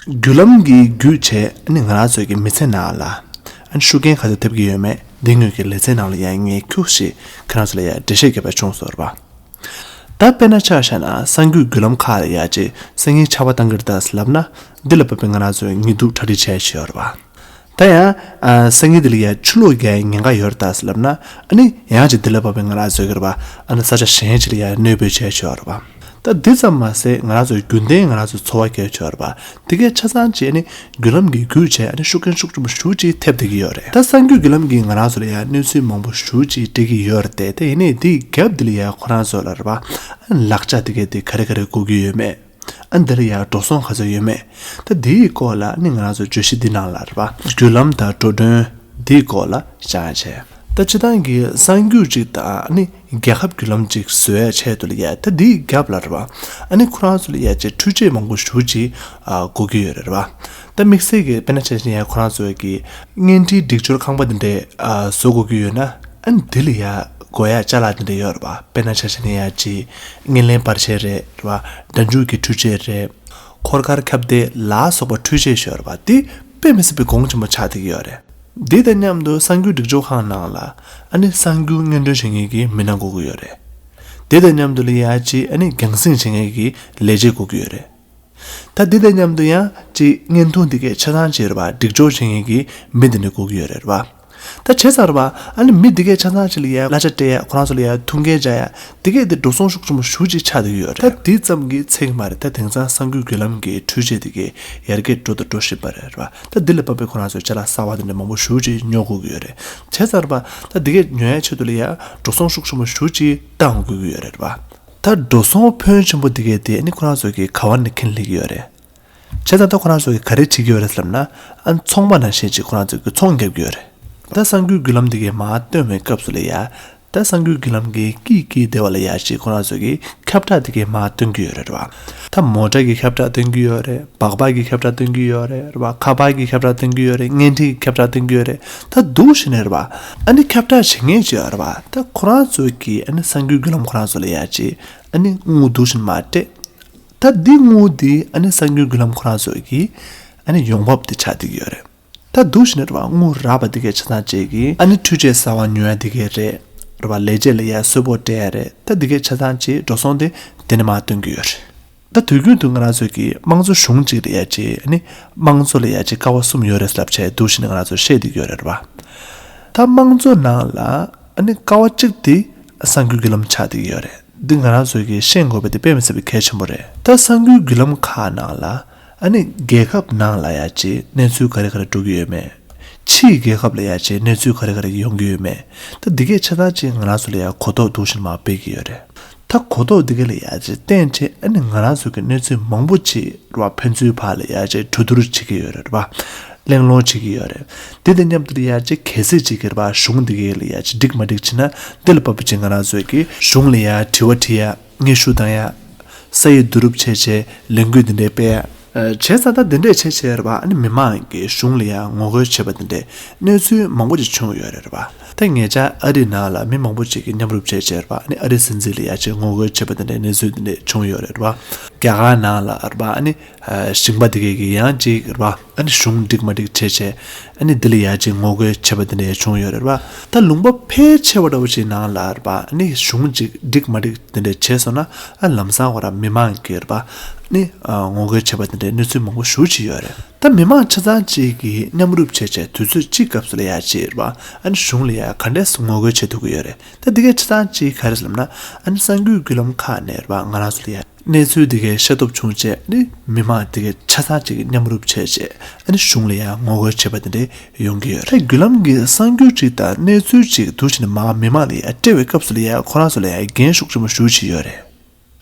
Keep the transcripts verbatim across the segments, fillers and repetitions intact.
བརྒྱུད་ལམ་གྱི་བརྒྱུད་བྱས་ཨ་ནི་ང་རང་ཚོའི་གི་མི་ཚེ་ནང་ལ་ཨ་ནི་ཤུགས་རྐྱེན་ག་ཚོད་ཐེབས་ཀྱི་ཡོད་མེད་འདི་ངོས་ཀྱི་ལེ་ཚན་ནང་ལ་ཡང་ངས་ཁྱུག་ཞིག་ཁྱེད་རང་ཚོ་ལ་ཡང་འགྲེལ་བཤད་བརྒྱབ་པ་བྱུང་སོང་རེད་པ། ད་དཔེར་ན་ཆ་བཞག་ན་གསར་འགྱུར་བརྒྱུད་ལམ་ཁག་ལ་ཡ་ཅིག་སང་ཉིན་ཆར་པ་བཏང་གི་རེད་ད་ཟེར་ལབ་ན་འདི་ལ་བབས་པའི་ང་རང་ཚོའི་དངོས་དུ་གྲ་སྒྲིག་བྱས་བྱས་ཡོད་རེད་པ། ད་ཡང་ཨ་སང་ཉིན་འདི་ལ་ཡ་ཆུ་ལོག་རྒྱག་ཡའི་ཉེན་ཁ་ཡོད་རེད་ད་ཟེར་ལབ་ན་ཨ་ནི་ཡང་ཅིག་འདི་ལ་བབས་པའི་ང་རང་ཚོའི་གི་རེད་པ། ཨ་ནི་ས་ཆ་གཞན་ཅིག་ལ་ཡ་གནས་སྤོས་བྱས་བྱས་ཡོད་རེད་པ། ད་འདི་ཙམ་མ་ཟད་ང་རང་ཚོའི་རྒྱུན་ལྡན་ང་རང་ཚོའི་འཚོ་བ་སྐྱེལ་ཆོག་རེད་པ། དེ་གའི་ཆ་ཚང་བྱས་ནས་བརྒྱུད་ལམ་གྱི་བརྒྱུད་བྱས་ཨ་ནི་ཤུགས་རྐྱེན་ཤུགས་ཆེན་པོ་ཞེ་པོ་ཅིག་ཐེབས་བསྡད་ཀྱི་ཡོད་རེད། ད་གསར་འགྱུར་བརྒྱུད་ལམ་གྱིས་ང་རང་ཚོ་ལ་ཡང་གནས་ཚུལ་མང་པོ་ཞེ་པོ་ཅིག་སྤྲད་ཀྱི་ཡོད་རེད་དེ། དེ་ཡིན་ནའི་དེའི་རྒྱབ་འདི་ལ་ཡང་ཁོ་རང་ཚོ་ལ་རེད་པ། ཨ་ནི་ལག་ཆ་དེ་གའི་དེ་ག་རེ་ག་རེ་དགོས་ཀྱི་ཡོད་མེད། ཨ་ནི་འདི་ལ་ཡང་འགྲོ་སོང་ག་ཚོད་ཡོད་མེད། ད་དེའི་སྐོར་ལ་ཨ་ནི་ང་རང་ཚོ་བརྗོད་གཞི་འདི་ནང་ལ་རེད་པ། བརྒྱུད་ལམ་དང་འགྲོ་གྲོན་འདིའི་སྐོར་ལ་བཞག་བྱས། ད་སྤྱིར་བཏང་གི་གསར་འགྱུར་ཅིག་དང་ཨ་ནི་རྒྱལ་ཁབ་བརྒྱུད་ལམ་ཅིག་བཟོ་ཡ་ཆེད་དུ་ལ་ཡ་ད་འདིའི་རྒྱབ་ལ་རེད་པ། ཨ་ནི་ཁོ་རང་ཚོ་ལ་ཡ་ཅིག་འཕྲུལ་ཆས་མང་པོ་ཞེ་པོ་ཅིག་ཨ་དགོས་ཀྱི་ཡོད་རེད་པ། ད་དམིགས་བསལ་གྱི་དཔེར་ན་ཆ་བཞག་ན་ཡ་ཁོ་རང་ཚོའི་གི་བརྙན་འཕྲིན་སྒྲིག་སྦྱོར་ཁང་པ་འདི་འདྲས་ཨ་བཟོ་དགོས་ཀྱི་ཡོད་ན་ཨ་ནི་འདི་ལ་ཡ་དགོས་ཡ་ཅ་ལག་འདི་འདྲས་ཡོད་རེད་པ། དཔེར་ན་ཆ་བཞག་ན་ཡ་ཅིག་བརྙན་ལེན་པར་ཆས་རེད་རེད་པ། སྒྲ་འཇུག་གི་འཕྲུལ་ཆས་རེད། འཁོར་སྐར་ཁྱབ་གདལ་ལ་སོགས་པ་འཕྲུལ་ཆས་ཤིག་ཡོད་རེད་པ། འདི་དཔེ་མི་སྲིད་པའི་གོང་ཆེན་པོ་ཆགས་བསྡད་ཀྱི་ཡོད་རེད། འདི་དང་མཉམ་དུ་གསར་འགྱུར་སྒྲིག་སྦྱོར་ཁང་ནང་ལ་ཨ་ནི་གསར་འགྱུར་སྙན་སྒྲོན་བྱེད་མཁན་གྱི་མི་སྣ་དགོས་ཀྱི་ཡོད་རེད། འདི་དང་མཉམ་དུ་ལ་ཡ་ཅིག་ཨ་ནི་རྒྱང་སྲིང་བྱེད་མཁན་གྱི་ལས་བྱེད་དགོས་ཀྱི་ཡོད་རེད། ད་འདི་དང་མཉམ་དུ་ཡང་ཅིག་བརྙན་ཐུང་འདི་གའི་ཆ་ཚང་ཅིག་རེད་པ། སྒྲིག་སྦྱོར་བྱེད་མཁན་གྱི་མི་འདི་འདྲ་དགོས་ཀྱི་ཡོད་རེད་པ། ད་བྱས་ཙང་རེད་པ། ཨ་ནི་མི་འདི་གའི་ཆ་ཚང་ཅིག་ལ་ཡ་གླ་ཆ་སྤྲད་ཡ་ཁོ་རང་ཚོ་ལ་ཡ་ཐུགས་འགན་བཅག་ཡ་འདི་གའི་འདི་འགྲོ་སོང་ཤུགས་ཆེན་པོ་ཞེ་པོ་ཅིག་ཆགས་བསྡད་ཀྱི་ཡོད་རེད། ད་འདི་ཙམ་གྱིས་ཚད་ཀྱི་མ་རེད། ད་དེང་སང་གསར་འགྱུར་བརྒྱུད་ལམ་གྱི་འཕྲུལ་ཆས་འདི་གའི་ཡར་རྒྱས་འགྲོ་དང་འགྲོ་བཞིན་པ་རེད་རེད་པ། ད་འདི་ལ་བབས་པའི་ཁོ་རང་ཚོ་ཅ་ལག་གསར་པ་འདི་འདྲ་མང་པོ་ཞེ་པོ་ཅིག་ཉོ་དགོས་ཀྱི་ཡོད་རེད། བྱས་ཙང་རེད་པ། ད་འདི་གའི་ཉོ་ཡ་ཆེད་དུ་ལ་ཡ་འགྲོ་སོང་ཤུགས་ཆེན་པོ་ཞེ་པོ་ཅིག་བཏང་དགོས་ཀྱི་ཡོད་རེད་རེད་པ། ད་འགྲོ་སོང་ཕོན་ཆེན་པོ་འདི་གའི་དེ་ནི་ཁོ་རང་ཚོ་གིས་ག་བ་ནས་འཁྱེར་སླེབས་ཀྱི་ཡོད་རེད། བྱས་ཙང་ད་ཁོ་རང་ཚོ་གིས་ག་རེ་བྱེད་ཀྱི་ཡོད་རེད་ཟེར་ལབ་ན། ཨ་ཚོང་པ་ནང་བཞིན་ཅིག་ཁོ་རང་ཚོ་གིས་ཚོང་རྒྱབ་ཀྱི་ཡོད་རེད། ད་གསར་འགྱུར་བརྒྱུད་ལམ་འདི་གའི་མར་སྟོན་པའི་སྐབས་སུ་ལ་ཡ། ད་གསར་འགྱུར་བརྒྱུད་ལམ་གྱི་སྐད་ཀྱི་སྡེ་བ་ལ་ཡ་ཅིག་ཁོ་རང་ཚོ་གིས་ཁྱབ་བསྒྲགས་འདི་གའི་མར་སྟོན་གྱི་ཡོད་རེད་རེད་པ། ད་མོ་ཊ་གི་ཁྱབ་བསྒྲགས་སྟོན་གྱི་ཡོད་རེད། སྦག་སྦག་གི་ཁྱབ་བསྒྲགས་སྟོན་གྱི་ཡོད་རེད་རེད་པ། ཁ་པར་གྱི་ཁྱབ་བསྒྲགས་སྟོན་གྱི་ཡོད་རེད། བརྙན་འཕྲིན་གྱི་ཁྱབ་བསྒྲགས་སྟོན་གྱི་ཡོད་རེད། ད་འདུག་བཞིན་རེད་པ། ཨ་ནི་ཁྱབ་བསྒྲགས་བྱེད་མཁན་ཅིག་ཡོད་རེད་པ། ད་ཁོ་རང་ཚོ་གིས་ཨ་ནི་གསར་འགྱུར་བརྒྱུད་ལམ་ཁོ་རང་ཚོ་ལ་ཡ་ཅིག་ཨ་ནི་དངུལ་འདུག་བཞིན་མར་སྤྲད། ད་འདི་དངུལ་འདི་ཨ་ནི་གསར་འགྱུར་བརྒྱུད་ལམ་ཁོ་རང་ཚོ་གི་ཨ་ནི་ཡོང་འབབ་དེ་ཆགས་བསྡད་ཀྱི་ཡོད་རེད། ད་འདུག་བཞིན་རེད་པ། དངུལ་རག་པ་འདི་གའི་ཆ་ཚང་ཅིག་གིས་ཨ་ནི་འཕྲུལ་ཆས་གསར་པ་ཉོ་ཡ་འདི་གའི་རེད་རེད་པ། ལས་བྱེད་ལ་ཡ་གསོལ་ཕོགས་སྤྲད་ཡ་རེད། ད་འདི་གའི་ཆ་ཚང་ཅིག་འགྲོ་སོང་དེ་དེ་ནས་མར་སྟོན་གྱི་ཡོད་རེད། ད་དུས་རྒྱུན་དུ་ང་རང་ཚོ་གི་དམངས་གཙོ་གཞུང་ཅིག་ལ་ཡ་ཅིག་ཨ་ནི་དམངས་གཙོ་ལ་ཡ་ཅིག་ཀ་བ་གསུམ་ཡོད་རེད་ལབ་བྱས་འདུག་བཞིན་ང་རང་ཚོ་བཤད་བསྡད་ཀྱི་ཡོད་རེད་རེད་པ། ད་དམངས་གཙོ་ནང་ལ་ཨ་ནི་ཀ་བ་གཅིག་དེ་གསར་འགྱུར་བརྒྱུད་ལམ་ཆགས་བསྡད་ཀྱི་ཡོད་རེད། འདི་ང་རང་ཚོ་གིས་ཤེས་དགོས་པ་དེ་དཔེ་མི་སྲིད་པའི་གལ་ཆེན་པོ་རེད། ད་གསར་འགྱུར་བརྒྱུད་ལམ་ཁག་ནང་ལ་ཨ་ནི་རྒྱལ་ཁབ་ནང་ལ་ཡ་ཅིག་གནས་ཚུལ་ག་རེ་ག་རེ་འགྲོ་གི་ཡོད་མེད། ཕྱིའི་རྒྱལ་ཁབ་ལ་ཡ་ཅིག་གནས་ཚུལ་ག་རེ་ག་རེ་ཡོང་གི་ཡོད་མེད། ད་འདི་གའི་ཆ་ཚང་ཅིག་ང་རང་ཚོ་ལ་ཡ་གོ་རྟོགས་འདུག་བཞིན་མར་སྤེལ་གྱི་ཡོད་རེད། ད་གོ་རྟོགས་འདི་ག་ལ་ཡ་ཅིག་བརྟེན་བྱས་ཨ་ནི་ང་རང་ཚོ་གི་གནས་ཚུལ་མང་པོ་ཅིག་རེད་པ། ཕན་ཚུན་བར་ལ་ཡ་ཅིག་གྲོས་བསྡུར་བྱེད་ཀྱི་ཡོད་རེད་རེད་པ། གླེང་སློང་བྱེད་ཀྱི་ཡོད་རེད། དེ་དང་མཉམ་དུ་ལ་ཡ་ཅིག་གལ་སྲིད་ཅིག་གི་རེད་པ། གཞུང་འདི་ག་ལ་ཡ་ཅིག་འགྲིག་མ་འགྲིག་བྱས་ན་འདི་ལ་བབས་པ་ཅིག་ང་རང་ཚོ་གིས་གཞུང་ལ་ཡ་དྲི་བ་དྲི་ཡ། སྙན་ཞུ་བཏང་ཡ། ས་ཡིག་བསྡུ་རུབ་བྱས་བྱས་ལས་འགུལ་འདི་འདྲའི་སྤེལ་ཡ། བྱས་ཙང་ད་འདི་འདྲས་བྱས་བྱས་རེད་པ། ཨ་ནི་མི་མང་གིས་གཞུང་ལ་ཡ་ངོ་རྒོལ་བྱས་པ་འདི་འདྲའི་གནས་ཚུལ་མང་པོ་ཅིག་བྱུང་ཡོད་རེད་རེད་པ། ད་ཉེ་ཆར་ཨ་རི་ནང་ལ་མི་མང་པོ་ཅིག་གིས་མཉམ་རུབ་བྱས་བྱས་རེད་པ། ཨ་ནི་ཨ་རི་སྲིད་འཛིན་ལ་ཡ་ཅིག་ངོ་རྒོལ་བྱས་པ་འདི་འདྲའི་གནས་ཚུལ་འདི་འདྲས་བྱུང་ཡོད་རེད་རེད་པ། རྒྱ་གར་ནང་ལ་རེད་པ། ཨ་ནི་ཞིང་པ་འདི་གས་ཀྱིས་ཡང་ཅིག་རེད་པ། ཨ་ནི་གཞུང་འགྲིག་མ་འགྲིག་བྱས་བྱས་ཨ་ནི་འདི་ལ་ཡ་ཅིག་ངོ་རྒོལ་བྱས་པ་འདི་འདྲས་བྱུང་ཡོད་རེད་པ། ད་ལུང་པ་ཕལ་ཆེ་བ་འདྲ་བོ་ཅིག་ནང་ལ་རེད་པ། ཨ་ནི་གཞུང་ཅིག་འགྲིག་མ་འགྲིག་འདི་འདྲས་བྱས་སོང་ན་ཨ་ལམ་སང་ཁོ་རང་མི་མང་གིས་རེད་པ། ཨ་ནི་ངོ་རྒོལ་བྱས་པ་འདི་འདྲའི་གནས་ཚུལ་མང་པོ་ཞེ་པོ་ཅིག་ཡོད་རེད། ད་མི་མང་ཆ་ཚང་ཅིག་གིས་མཉམ་རུབ་བྱས་བྱས་དུས་ཚོད་གཅིག་སྐབས་སུ་ལ་ཡ་ཅིག་རེད་པ། ཨ་ནི་གཞུང་ལ་ཡ་ག་འདྲས་སེ་ངོ་རྒོལ་བྱེད་ཐུབ་ཀྱི་ཡོད་རེད། ད་འདི་གའི་ཆ་ཚང་ཅིག་ག་རེ་ཟེར་ལབ་ན། ཨ་ནི་གསར་འགྱུར་བརྒྱུད་ལམ་ཁག་ནས་རེད་པ། ང་རང་ཚོ་ལ་ཡ་གནས་ཚུལ་འདི་གའི་ཤེས་རྟོགས་བྱུང་བྱས་ཨ་ནི་མི་མང་འདི་གའི་ཆ་ཚང་ཅིག་གིས་མཉམ་རུབ་བྱས་བྱས་ཨ་ནི་གཞུང་ལ་ཡ་ངོ་རྒོལ་བྱས་པ་འདི་འདྲས་ཡོང་གི་ཡོད་རེད། ད་བརྒྱུད་ལམ་གྱི་གསར་འགྱུར་ཅིག་དང་གནས་ཚུལ་ཅིག་འདུག་བྱས་ནས་མར་མི་མང་ལ་ཡ་སྤྲད་པའི་སྐབས་སུ་ལ་ཡ་ཁོ་རང་ཚོ་ལ་ཡ་འགན་ཤུགས་ཆེན་པོ་ཞེ་པོ་ཅིག་ཡོད་རེད།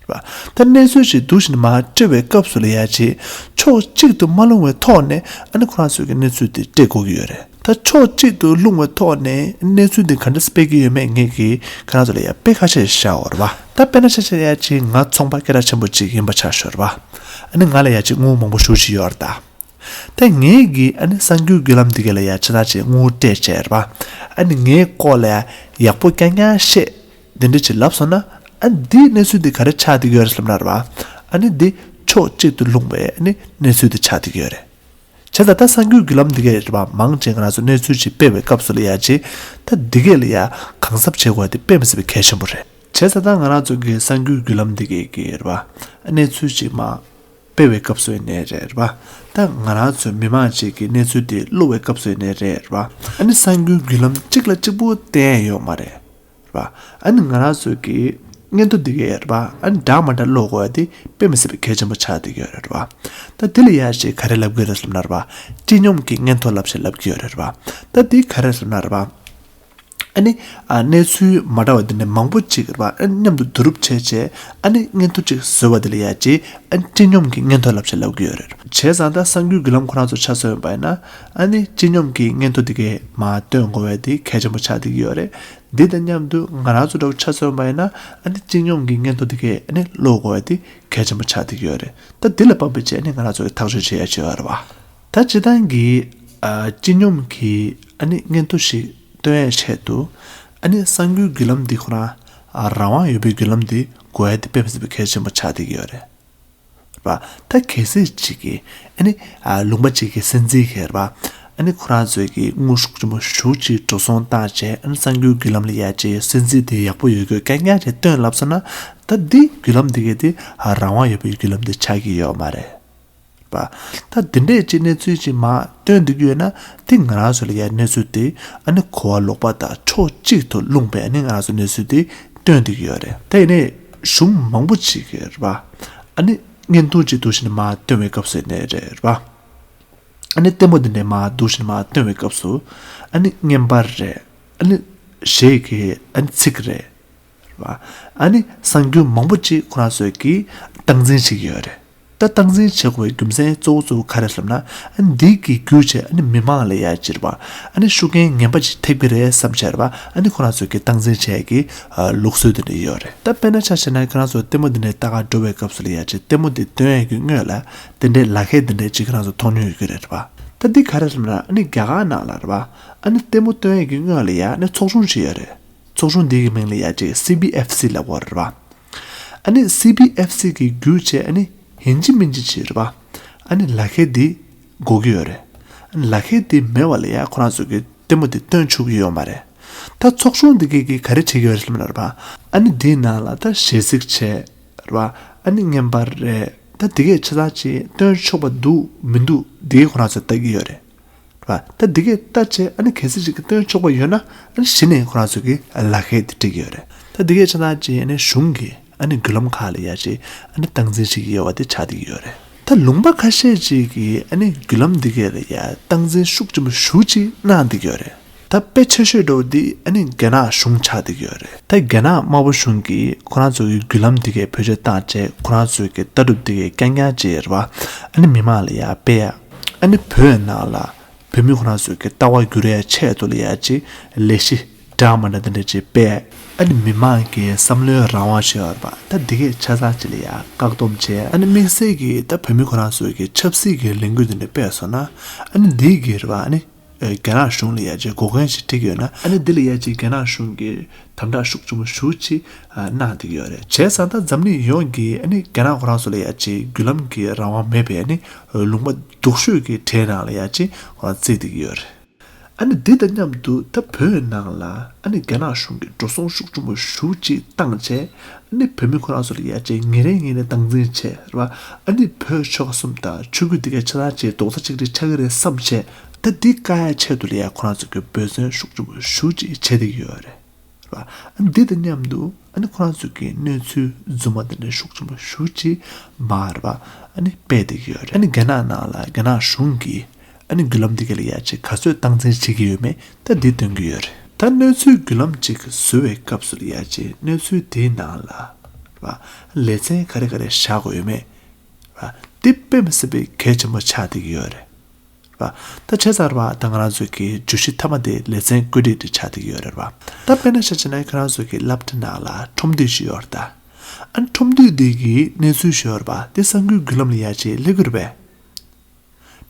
རེད་པ། ད་གནས་ཚུལ་ཅིག་འདུག་བཞིན་མར་སྤྲད་པའི་སྐབས་སུ་ལ་ཡ་ཅིག་ཕྱོགས་གཅིག་ཏུ་མ་ལྷུང་བའི་ཐོག་ནས་ཨ་ནི་ཁོ་རང་ཚོས་ཀྱི་གནས་ཚུལ་དེ་སྤྲད་དགོས་ཀྱི་ཡོད་རེད། ད་ཕྱོགས་གཅིག་ཏུ་ལྷུང་བའི་ཐོག་ནས་གནས་ཚུལ་འདི་ག་འདྲ་སྤེལ་གྱི་ཡོད་མེད་ངས་ཀྱིས་ཁྱེད་རང་ཚོ་ལ་ཡ་དཔེ་ཁ་ཤས་བཞག་ཡོད་རེད་པ། ད་དཔེར་ན་ཆ་བཞག་ན་ཡ་ཅིག་ང་ཚོང་པ་སྐད་གྲགས་ཆེན་པོ་ཅིག་ཡིན་པ་ཆ་བཞག་རེད་པ། ཨ་ནི་ང་ལ་ཡ་ཅིག་དངུལ་མང་པོ་ཞེ་པོ་ཅིག་ཡོད་རེད་ད། ད་ངས་ཀྱིས་ཨ་ནི་གསར་འགྱུར་བརྒྱུད་ལམ་འདི་ག་ལ་ཡ་ཆ་ཚང་ཅིག་དངུལ་སྤྲད་བྱས་རེད་པ། ཨ་ནི་ངའི་སྐོར་ལ་ཡ་ཡག་པོ་རྐྱང་རྐྱང་བཤད། འདི་འདྲ་ཅིག་ལབ་སོང་ན། ཨ་འདིའི་གནས་ཚུལ་འདི་ག་རེ་ཆགས་བསྡད་ཡོད་རེད་ལབ་ན་རེད་པ། ཨ་ནི་འདི་ ཕྱོགས་གཅིག་ཏུ་ལྷུང་བའི་ཨ་ནི་གནས་ཚུལ་དེ་ཆགས་བསྡད་ཀྱི་ཡོད་རེད། བྱས་ཙང་ད་གསར་འགྱུར་བརྒྱུད་ལམ་འདི་གས་རེད་པ། མང་ཆེ་ང་རང་ཚོ་གནས་ཚུལ་ཅིག་སྤེལ་བའི་སྐབས་སུ་ལ་ཡ་ཅིག་ད་འདི་གས་ལ་ཡ་གང་གཟབ་བྱེད་དགོས་དེ་དཔེ་མི་སྲིད་པའི་གལ་ཆེན་པོ་རེད། བྱས་ཙང་ད་ང་རང་ཚོ་གི་གསར་འགྱུར་བརྒྱུད་ལམ་འདི་གས་ཀྱི་རེད་པ། གནས་ཚུལ་ཅིག་མ་སྤེལ་བའི་སྐབས་སུ་ཡིན་ནའི་རེད་པ། ད་ང་རང་ཚོ་མི་མང་ཅིག་གི་གནས་ཚུལ་དེ་བླུག་པའི་སྐབས་སུ་ཡིན་ནའི་རེད་པ། ཨ་ནི་གསར་འགྱུར་བརྒྱུད་ལམ་གཅིག་ལ་གཅིག་པུ་བརྟེན་ཡོད་མ་རེད། ར། ཨ་ནི་ང་རང་ཚོ་གི་སྙན་ཐོ་འདི་གས་ར། ཨ་ནི་འདྲ་མ་འདྲ་ཀློག་དགོས་ཡ་དེ་དཔེ་མི་སྲིད་པའི་གལ་ཆེན་པོ་ཆགས་བསྡད་ཀྱི་ཡོད་རེད་ར། ད་དེ་ལ་ཡ་ཞིག་ག་རེ་ལབ་ཀྱི་ཡོད་རེད་ཟེར་ན་ར། སྤྱི་སྙོམས་ཀྱི་སྙན་ཐོ་ལབ་ཞེས་ལབ་ཀྱི་ཡོད་རེད་ར། ད་དེ་ག་རེ་ཟེར་ན་ར། ཨ་ནི་ཨ་གནས་ཚུལ་མ་འདྲ་བ་འདི་འདྲ་མང་པོ་ཅིག་ར། ཨ་ནི་མཉམ་དུ་བསྡུ་རུབ་བྱས་བྱས་ཨ་ནི་སྙན་ཐོ་ཅིག་བཟོས་པ་དེ་ལ་ཡ་ཅིག་ཨ་ནི་སྤྱི་སྙོམས་ཀྱི་སྙན་ཐོ་ལབ་ཞེས་ལབ་ཀྱི་ཡོད་རེད། བྱས་ཙང་ད་གསར་འགྱུར་བརྒྱུད་ལམ་ཁོ་རང་ཚོ་ཆ་མཚོན་པ་ཡིན་ན་ཨ་ནི་སྤྱི་སྙོམས་ཀྱི་སྙན་ཐོ་འདི་གས་མར་བཏོན་དགོས་པ་དེ་གལ་ཆེན་པོ་ཆགས་བསྡད་ཀྱི་ཡོད་རེད། འདི་དང་མཉམ་དུ་ང་རང་ཚོ་འདྲ་བོ་ཆ་མཚོན་པ་ཡིན་ན་ཨ་ནི་སྤྱི་སྙོམས་ཀྱི་སྙན་ཐོ་འདི་གས་ཨ་ནི་ཀློག་དགོས་པ་དེ་གལ་ཆེན་པོ་ཆགས་བསྡད་ཀྱི་ཡོད་རེད། ད་འདི་ལ་དཔག་པའི་ཆེད་ཨ་ནི་ང་རང་ཚོ་གི་ཐག་གཅོད་བྱེད་ཡ་བྱེད་ཡ་རེད་བ། ད་སྤྱིར་བཏང་གི་ཨ་སྤྱི་སྙོམས་ཀྱི་ཨ་ནི་སྙན་ཐོ་ཞིག་བཏོན་ཡ་ཆེད་དུ་ཨ་ནི་གསར་འགྱུར་བརྒྱུད་ལམ་འདི་ཁོ་རང་ཨ་རང་དབང་ཡོད་པའི་བརྒྱུད་ལམ་འདི་དགོས་ཡ་དེ་དཔེ་མི་སྲིད་པའི་གལ་ཆེན་པོ་ཆགས་བསྡད་ཀྱི་ཡོད་རེད། ར། ད་གལ་སྲིད་ཅིག་གིས་ཨ་ནི་ཨ་ལུང་པ་ཅིག་གི་སྲིད་འཛིན་གྱིས་ར། ཨ་ནི་ཁོ་རང་ཚོའི་གི་དངུལ་ཤུགས་ཆེན་པོ་ཞེ་པོ་ཅིག་འགྲོ་སོང་བཏང་བྱས་ཨ་ནི་གསར་འགྱུར་བརྒྱུད་ལམ་ལ་ཡ་ཅིག་སྲིད་འཛིན་དེ་ཡག་པོ་ཡོད་དགོས་རྐྱང་རྐྱང་ཅིག་བཏོན་ལབ་སོང་ན་ད་འདི་བརྒྱུད་ལམ་འདི་གས་དེ་ཨ་རང་དབང་ཡོད་པའི་བརྒྱུད་ལམ་དེ་ཆགས་ཀྱི་ཡོད་མ་རེད། པ། ད་འདི་འདྲས་ཅིག་གནས་ཚུལ་ཅིག་མར་བཏོན་འདུག་ཡོད་ན་དེ་ང་རང་ཚོ་ལ་ཡ་གནས་ཚུལ་དེ་ཨ་ནི་གོ་བ་ལོག་པ་དང་ཕྱོགས་གཅིག་ཏུ་ལྷུང་བའི་ཨ་ནི་ང་རང་ཚོ་གནས་ཚུལ་དེ་བཏོན་འདུག་ཡོད་རེད། ད་ཡིན་ནའི་གཞུང་མང་པོ་ཅིག་གིས་རེད་པ། ཨ་ནི་བརྙན་ཐུང་ཅིག་འདུག་བཞིན་མར་བཏོན་པའི་སྐབས་སུ་ཡིན་ནའི་རེད་པ། ཨ་ནི་ལྟད་མོ་འདི་འདྲས་མར་འདུག་བཞིན་མར་བཏོན་པའི་སྐབས་སུ་ཨ་ནི་བརྙན་པར་རེད། ཨ་ནི་གཞས་ཀྱི་ཨ་ནི་ཚིག་རེད། རེད་པ། ཨ་ནི་གསར་འགྱུར་མང་པོ་ཅིག་ཁོ་རང་ཚོས་ཀྱིས་སྟངས་འཛིན་བྱེད་ཀྱི་ཡོད་རེད། ད་སྟངས་འཛིན་བྱེད་དགོས་པའི་རྒྱུ་མཚན་གཙོ་བོ་གཙོ་བོ་ག་རེ་ཟེར་ན། ཨ་ནི་འདི་གི་བརྒྱུད་བྱས་ཨ་ནི་མི་མང་ལ་ཡ་ཅིག་རེད་པ། ཨ་ནི་ཤུགས་རྐྱེན་ངན་པ་ཅིག་ཐེབས་ཀྱི་རེད་བསམ་བྱས་རེད་པ། ཨ་ནི་ཁོ་རང་ཚོས་ཀྱིས་སྟངས་འཛིན་བྱེད་ཀྱི་ལུགས་སྲོལ་དེ་འདྲ་ཡོད་རེད། ད་དཔེར་ན་ཆ་བཞག་ན་ཁོ་རང་ཚོ་ལྟད་མོ་འདི་འདྲ་ལྟ་ག་འགྲོ་བའི་སྐབས་སུ་ལ་ཡ་ཅིག་ལྟད་མོ་འདི་སྟོན་ཡས་ཀྱི་སྔོན་ལ་དེ་འདྲའི་ལག་ཁྱེར་འདི་འདྲ་ཅིག་ཁོ་རང་ཚོ་མཐོང་མྱོང་ཡོད་ཀྱི་རེད་པ། ད་འདི་ག་རེ་ཟེར་ན་ཨ་ནི་རྒྱ་གར་ནང་ལ་རེད་པ། ཨ་ནི་ལྟད་མོ་སྟོན་ཡས་ཀྱི་སྔོན་ལ་ཡ་ཨ་ནི་ཚོགས་ཆུང་ཞིག་ཡོད་རེད། ཚོགས་ཆུང་འདི་གི་མིང་ལ་ཡ་ཅིག་སི་བི་ཨེཕ་སི་ལབ་ཀྱི་ཡོད་རེད་པ། ཨ་ནི་སི་བི་ཨེཕ་སི་གི་བརྒྱུད་བྱས་ཨ་ནི་ཡིན་གཅིག་མིན་གཅིག་བྱས་རེད་པ། ཨ་ནི་ལག་ཁྱེར་འདི་དགོས་ཀྱི་ཡོད་རེད། ཨ་ནི་ལག་ཁྱེར་འདི་མེད་པ་ལ་ཡ་ཁོ་རང་ཚོ་གི་ལྟད་མོ་འདི་སྟོན་ཆོག་གི་ཡོད་མ་རེད། ད་ཚོགས་ཆུང་འདི་གས་ཀྱིས་ག་རེ་བྱེད་ཀྱི་ཡོད་རེད་ཟེར་ན་རེད་པ། ཨ་ནི་འདིའི་ནང་ལ་ད་གཞས་ཚིག་བྱས་རེད་པ། ཨ་ནི་བརྙན་པར་རེད། ད་འདི་གས་ཆ་ཚང་ཅིག་སྟོན་ཆོག་པ་འདུག་མི་འདུག་འདི་གས་ཁོ་རང་ཚོས་ལྟ་གི་ཡོད་རེད། རེད་པ། ད་འདི་གས་ལྟ་བྱས་ཨ་ནི་གལ་སྲིད་ཅིག་གི་སྟོན་ཆོག་པ་ཡོད་ན་ཨ་ནི་གཞི་ནས་ཁོ་རང་ཚོ་གིས་ལག་ཁྱེར་དེ་སྤྲད་ཀྱི་ཡོད་རེད། ད་འདི་གས་ཆ་ཚང་ཅིག་ཨ་ནི་གཞུང་གིས་ཨ་ནི་བརྒྱུད་ལམ་ཁག་ལ་ཡ་ཅིག་ཨ་ནི་སྟངས་འཛིན་བྱེད་ཀྱི་ཡོད་པ་དེ་ཆགས་བསྡད་ཀྱི་ཡོད་རེད། ད་ལུང་པ་ཁ་ཤས་ཅིག་གིས་ཨ་ནི་བརྒྱུད་ལམ་འདི་གས་ལ་ཡ་སྟངས་འཛིན་ཤུགས་ཆེན་པོ་ཞེ་པོ་ཅིག་གནང་བསྡད་ཀྱི་ཡོད་རེད། ད་དཔེ་ཆེ་ཤོས་འདྲ་བོ་འདི་ཨ་ནི་རྒྱ་ནག་གཞུང་ཆགས་བསྡད་ཀྱི་ཡོད་རེད། ད་རྒྱ་ནག་དམར་པོ་གཞུང་གིས་ཁོ་རང་ཚོ་གི་བརྒྱུད་ལམ་འདི་གས་བེད་སྤྱོད་བཏང་བྱས་ཁོ་རང་ཚོ་གི་ལྟ་གྲུབ་འདི་གས་རྐྱང་རྐྱང་བྱས་རེད་པ། ཨ་ནི་མི་མང་ལ་ཡ་སྤེལ་ཡ། ཨ་ནི་བོད་ནང་ལ་བོད་མི་ཁོ་རང་ཚོ་གི་ལྟ་བ་བསྒྱུར་ཡ་ཆེད་དུ་ལ་ཡ་ཅིག་ལས་གཞི་འདྲ་མི་འདྲ་འདི་འདྲ་ཅིག་སྤེལ། ཨ་ནི་མི་མང་གི་བསམ་བློའི་རང་དབང་ཞེས་པ་ད་འདི་གས་ཆ་ཚང་ཅིག་ལ་ཡ་བཀག་སྡོམ་བྱས། ཨ་ནི་དམིགས་བསལ་གྱིས་ད་བོད་མི་ཁོ་རང་ཚོ་གི་ཆབ་སྲིད་ཀྱི་ལས་འགུལ་འདི་འདྲ་སྤེལ་སོང་ན་ཨ་ནི་འདི་གི་རེད་པ། ཨ་ནི་རྒྱ་ནག་གཞུང་ལ་ཡ་ཅིག་འགོག་རྐྱེན་ཞིག་འཁྲི་གི་ཡོད་ན་ཨ་ནི་འདི་ལ་ཡ་ཅིག་རྒྱ་ནག་གཞུང་གིས་དམ་དྲག་ཤུགས་ཆེན་པོ་ཞེ་པོ་ཅིག་གནང་བསྡད་ཀྱི་ཡོད་རེད། བྱས་ཙང་ད་འཛམ་གླིང་ཡོངས་ཀྱིས་ཨ་ནི་རྒྱ་ནག་ཁོ་རང་ཚོ་ལ་ཡ་ཅིག་བརྒྱུད་ལམ་གྱི་རང་དབང་མེད་པའི་ཨ་ནི་ལུང་པ་སྡུག་ཤོས་ཀྱི་གྲས་ནང་ལ་ཡ་ཅིག་ཁོ་རང་བརྩིས་བསྡད་ཀྱི་ཡོད་རེད། ཨ་ནི་འདི་དང་མཉམ་དུ་ད་བོད་ནང་ལ་ཨ་ནི་རྒྱ་ནག་གཞུང་གིས་འགྲོ་སོང་ཤུགས་ཆེན་པོ་ཞེ་པོ་ཅིག་བཏང་བྱས་ཨ་ནི་བོད་མི་ཁོ་རང་ཚོ་ལ་ཡ་ཅིག་ཉིན་རེ་ཉིན་རེ་སྟངས་འཛིན་བྱས་རེད་པ། ཨ་ནི་བོད་ཆོལ་ཁ་གསུམ་དང་ཆོས་བརྒྱུད་འདི་གས་ཆ་ཚང་ཅིག་རྡོག་རྩ་གཅིག་སྒྲིལ་ཆགས་ཀྱི་རེད་བསམ་བྱས་ད་འདི་བཀག་ཡ་ཆེད་དུ་ལ་ཡ་ཁོ་རང་ཚོ་གིས་འབད་བརྩོན་ཤུགས་ཆེན་པོ་ཞེ་པོ་ཅིག་བྱས་བསྡད་ཀྱི་ཡོད་རེད། རེད་པ། འདི་དང་མཉམ་དུ་ཨ་ནི་ཁོ་རང་ཚོ་གི་གནས་ཚུལ་རྫུན་མ་དེ་འདྲ་ཤུགས་ཆེན་པོ་ཞེ་པོ་ཅིག་མར་རེད་པ། ཨ་ནི་སྤེལ་བསྡད་ཀྱི་ཡོད་རེད། ཨ་ནི་རྒྱ་ནག་ནང་ལ་རྒྱ་ནག་གཞུང་གིས་ཨ་ནི་བརྒྱུད་ལམ་འདི་ག་ལ་ཡ་ཅིག་ག་ཚོད་སྟངས་འཛིན་བྱེད་ཀྱི་ཡོད་མེད་ད་འདི་སྟོན་གྱི་ཡོད་རེད། ད་གནས་ཚུལ་བརྒྱུད་ལམ་ཅིག་བཟོ་བའི་སྐབས་སུ་ལ་ཡ་ཅིག་གནས་ཚུལ་དེའི་ནང་ལ་རེད་པ། ལེ་ཚན་ག་རེ་ག་རེ་བཞག་དགོས་ཡོད་མེད་རེད་པ། འདི་དཔེ་མི་སྲིད་པའི་གལ་ཆེན་པོ་ཆགས་བསྡད་ཀྱི་ཡོད་རེད། ར། ད་བྱས་ཙང་ར་བ་ད་ང་རང་ཚོ་གི་བརྗོད་གཞི་མཐའ་མ་དེ་ལེ་ཚན་བཀོད་སྒྲིག་དེ་ཆགས་བསྡད་ཀྱི་ཡོད་རེད་བ། ད་དཔེར་ན་ཆ་བཞག་ན་ཁྱེད་རང་ཚོ་གི་སློབ་གྲྭ་ནང་ལ་ཁྲོམ་སྡེ་ཞིག་ཡོད་རེད་ད། ཨ་ནི་ཁྲོམ་སྡེ་དེ་གི་གནས་ཚུལ་ཞིག་ཡོད་རེད་བ། དེ་གསར་འགྱུར་བརྒྱུད་ལམ་ལ་ཡ་ཅིག་སླེབས་ཀྱི་རེད་པས།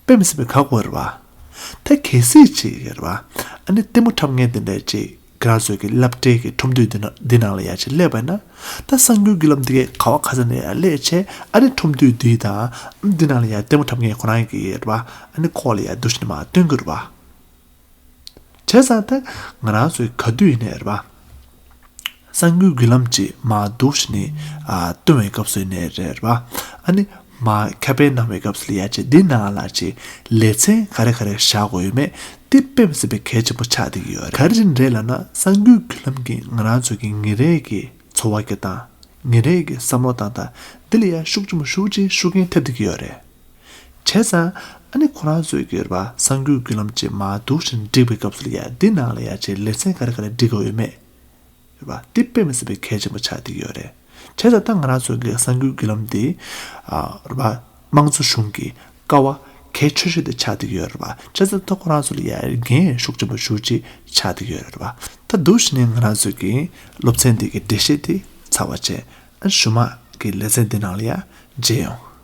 དཔེ་མི་སྲིད་པའི་ཁག་པོ་རེད་བ། ད་གལ་སྲིད་ཅིག་རེད་བ། ཨ་ནི་ལྟད་མོ་འཁྲབ་མཁན་དེ་འདྲ་ཅིག་ ཁྱེད་རང་ཚོའི་གི་སློབ་གྲྭའི་གི་ཁྲོམ་སྡེ་འདི་ན་འདི་ནང་ལ་ཡ་ཅིག་སླེབས་པ་ན། ད་གསར་འགྱུར་བརྒྱུད་ལམ་འདི་གའི་ག་བ་ག་ས་ནས་ཡ་སླེབས་བྱས། ཨ་ནི་ཁྲོམ་སྡེ་འདི་དང་འདི་ནང་ལ་ཡ་ལྟད་མོ་འཁྲབ་མཁན་ཁོ་རང་གི་རེད་པ། ཨ་ནི་ཁོ་ལ་ཡ་འདུག་བྱས་ནས་མར་སྟོན་གྱི་རེད་པ། བྱས་ཙང་ད་ང་རང་ཚོའི་ག་དུས་ཡིན་ནའི་རེད་པ། གསར་འགྱུར་བརྒྱུད་ལམ་ཅིག་མར་འདུག་བྱས་ནས་ཨ་སྟོན་པའི་སྐབས་སུ་ཡིན་ནའི་རེད་པ། ཨ་ནི་མར་ཁྱབ་སྤེལ་གནང་བའི་སྐབས་སུ་ལ་ཡ་ཅིག་འདི་ནང་ལ་ཅིག་ལེ་ཚན་ག་རེ་ག་རེ་བཞག་དགོས་ཡོད་མེད་འདི་དཔེ་མི་སྲིད་པའི་གལ་ཆེན་པོ་ཆགས་བསྡད་ཀྱི་ཡོད་རེད། ག་རེ་བྱས་ནས་རེད་ལབ་ན། གསར་འགྱུར་བརྒྱུད་ལམ་གྱིས་ང་རང་ཚོ་གི་ཉིན་རེ་གི་འཚོ་བ་སྐྱེལ་སྟངས། ཉིན་རེ་གི་བསམ་བློ་བཏང་སྟངས་འདི་ལ་ཡ་ཤུགས་ཆེན་པོ་ཞེ་པོ་ཅིག་ཤུགས་རྐྱེན་ཐེབས་བསྡད་ཀྱི་ཡོད་རེད། བྱས་ཙང་ཨ་ནི་ཁོ་རང་ཚོའི་གི་རེད་པ། གསར་འགྱུར་བརྒྱུད་ལམ་ཅིག་མར་འདུག་བྱས་ནས་སྒྲིག་པའི་སྐབས་སུ་ལ་ཡ་འདི་ནང་ལ་ཡ་ཅིག་ལེ་ཚན་ག་རེ་ག་རེ་སྒྲིག་དགོས་ཡོད་མེད་རེད་པ། འདི་དཔེ་མི་སྲིད་པའི་གལ་ཆེན་པོ་ཆགས་བསྡད་ཀྱི་ཡོད་རེད། བྱས་ཙང་ད་ང་རང་ཚོའི་གི་གསར་འགྱུར་བརྒྱུད་ལམ་འདི་ཨ་རེད་པ། དམངས་གཙོ་གཞུང་གི་ཀ་བ་གལ་ཆེ་ཤོས་དེ་ཆགས་བསྡད་ཀྱི་ཡོད་རེད་པ། བྱས་ཙང་ད་ཁོ་རང་ཚོ་ལ་ཡ་འགན་ཤུགས་ཆེན་པོ་ཞེ་པོ་ཅིག་ཆགས་བསྡད་ཀྱི་ཡོད་རེད་པ། ད་འདུག་བྱས་ནས་ང་རང་ཚོའི་གི་སློབ་ཚན་འདི་གི་འགྲེལ་བཤད་དེ་ཚར་བ་བྱས། ཨ་གཞུག་མ་གི་ལེ་ཚན་འདི་ནང་ལ་ཡ་མཇལ་ཡོང་།